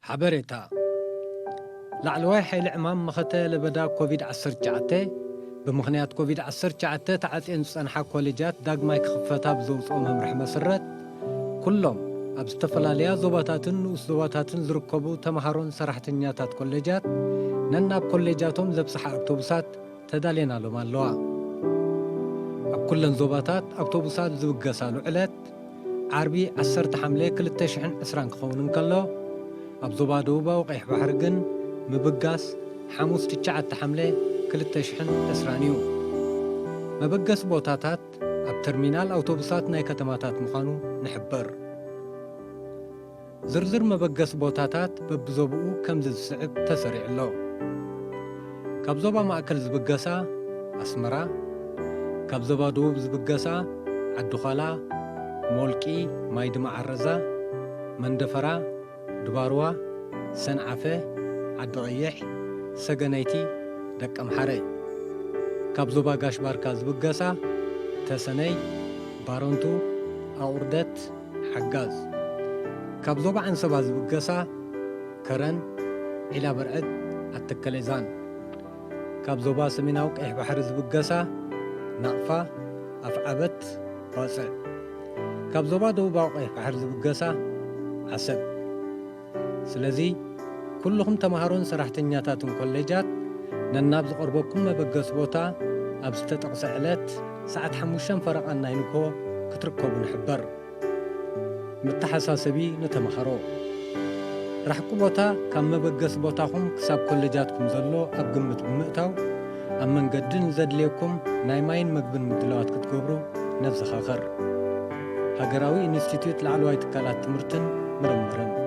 ሓበሬታ። ላዕለዋይ ሓይሊ ዕማም መኸተ ለበዳ ኮቪድ ዓሰርተ ትሽዓተ፣ ብምኽንያት ኮቪድ ዓሰርተ ትሽዓተ ተዓጽየን ዝጸንሓ ኮሌጃት ዳግማይ ክኽፈታ ብዘውጽኦ መምርሒ መሰረት፣ ኩሎም ኣብ ዝተፈላለያ ዞባታትን ንኡስ ዞባታትን ዝርከቡ ተምሃሮን ሰራሕተኛታት ኮሌጃት ነናብ ኮሌጃቶም ዘብጽሓ ኣውቶቡሳት ተዳልየናሎም ኣለዋ። ኣብ ኩለን ዞባታት ኣውቶቡሳት ዝብገሳሉ ዕለት ዓርቢ ዓሰርተ ሓምለ ክልተ ሽሕን ዕስራን ክኸውን እንከሎ፣ ኣብ ዞባ ደቡባዊ ቀይሕ ባሕሪ ግን ምብጋስ ሓሙስ ትሽዓተ ሓምለ ክልተ ሽሕን ዕስራን እዩ። መበገሲ ቦታታት ኣብ ተርሚናል ኣውቶቡሳት ናይ ከተማታት ምዃኑ ንሕብር። ዝርዝር መበገሲ ቦታታት በብዞባኡ ከምዚ ዝስዕብ ተሰሪዑ ኣሎ። ካብ ዞባ ማእከል ዝብገሳ ኣስመራ፣ ካብ ዞባ ደቡብ ዝብገሳ ዓዲ ዃላ፣ ሞልቂ፣ ማይ ድማ ዓረዛ፣ መንደፈራ፣ ድባርዋ፣ ሰንዓፈ፣ ዓዲ ቐይሕ፣ ሰገነይቲ፣ ደቀምሓረ። ካብ ዞባ ጋሽ ባርካ ዝብገሳ ተሰነይ፣ ባረንቱ፣ ኣቑርደት፣ ሓጋዝ። ካብ ዞባ ዓንሰባ ዝብገሳ ከረን፣ ዒላ በርዕድ፣ ኣተከሌዛን። ካብ ዞባ ሰሜናዊ ቀይሕ ባሕሪ ዝብገሳ ናቕፋ፣ ኣፍዓበት፣ ባጽዕ። ካብ ዞባ ደቡባዊ ቀይሕ ባሕሪ ዝብገሳ ዓሰብ። ስለዚ ኩልኹም ተምሃሮን ሰራሕተኛታትን ኮሌጃት ነናብ ዝቐርበኩም መበገሲ ቦታ ኣብ ዝተጠቕሰ ዕለት ሰዓት ሓሙሽተ ፈረቓ ናይ ንግሆ ክትርከቡ ንሕበር። መተሓሳሰቢ ንተምሃሮ። ራሕቂ ቦታ ካብ መበገሲ ቦታኹም ክሳብ ኮሌጃትኩም ዘሎ ኣብ ግምት ብምእታው፣ ኣብ መንገዲ ንዘድልየኩም ናይ ማይን መግብን ምድላዋት ክትገብሩ ነዘኻኽር። ሃገራዊ ኢንስቲትዩት ላዕለዋይ ትካላት ትምህርትን ምርምርን።